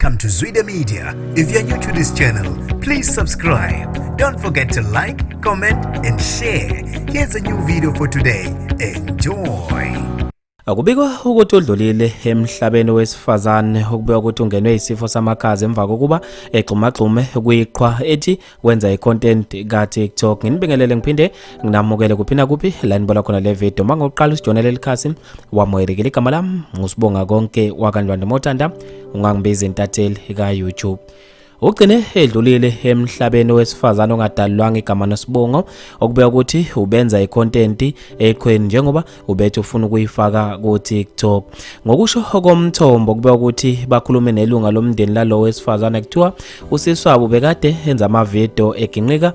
Welcome to Zwida Media. If you're new to this channel, please subscribe. Don't forget to like, comment, and share. Here's a new video for today. Enjoy. Akubikwa ukuthi udlulile emhlabeni wesifazane okubikwa ukuthi ungenwe isifo samakhaza emva kokuba egxumagxume kwiqhwa ethi wenza i-content ka-TikTok. Nginibingelele ngiphinde nginamukele kuphi nakuphi la nibona khona le video. Uma ngokuqala usijonele likhasi wamukelekile, igama lami nguSibonga Konke wakaNdwandwe, Mothanda ungangibiza intatheli ka-YouTube. Ugcine edlulile emhlabeni wesifazane ongadalulwanga igama nesibongo okubeka ukuthi ubenza i-content eqhweni njengoba ubethi ufuna ukuyifaka ku-TikTok. Ngokusho komthombo, kubeka ukuthi bakhulume nelunga lomndeni lalo wesifazane, kuthiwa usisi wabo bekade enza amavidiyo eginqika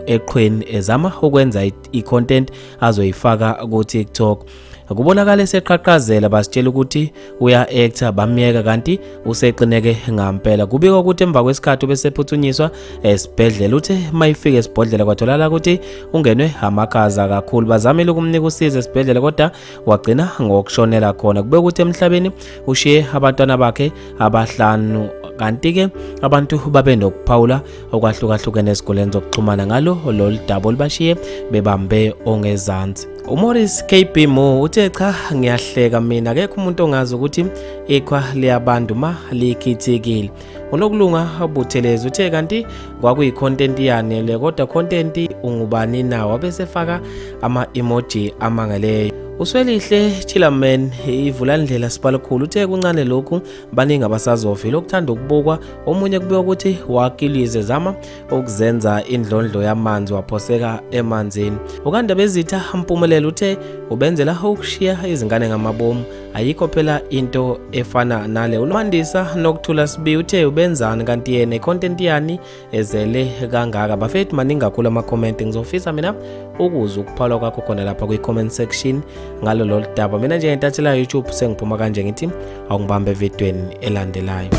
eqhweni ezama ukwenza i-content azoyifaka ku-TikTok. Kubonakala eseqhaqhazela, basitshela ukuthi uya-actor, bamyeka kanti useqineke ngampela. Kubikwa ukuthi emva kwesikhathi ubesephuthunyiswa esibhedlela. Uthe mayifika esibhedlela kwatholakala ukuthi ungenwe amakhaza kakhulu. Bazamile ukumnika usizo esibhedlela kodwa wagcina ngokushonela khona. Kubekwa ukuthi emhlabeni ushiye abantwana bakhe abahlanu, kanti-ke abantu babe nokuphawula okwahlukahlukene ezikoleni zokuxhumana ngalo lolu daba olubashiye bebambe ongezansi. UMorris KB Mo uthe, "Cha, ngiyahleka mina, akekho umuntu ongazi ukuthi iqhwa liyabantu ma likhithikile." UNokulunga Buthelezi uthe, "Kanti kwakuyi-content yani le kodwa? Content ungubani na?" Wabesefaka ama-emoji amangeleyo. Uswelihle Chilaman ivulandlela Sibalukhulu uthe, "Kuncane lokhu, baningi abasazofila okuthanda ukubukwa." Omunye kubikwa ukuthi wakilize zama ukuzenza indlondlo yamanzi waphoseka emanzini. UkaNdabezitha Mpumelelo uthe, "Ubenzela ukushiya izingane ngamabomu, ayikho phela into efana nale." UNomandisa Nokuthula Sibi uthe, "Ubenzani kanti yena, i-content yani ezele kangaka?" Bafethu, maningi kakhulu ama-comment. Ngizofisa mina ukuzwa ukuphawula kwakho khona lapha kwi-comment section ngalo lolu daba. Mina njengentatheli YouTube sengiphuma kanje, ngithi awungibambe evidweni elandelayo.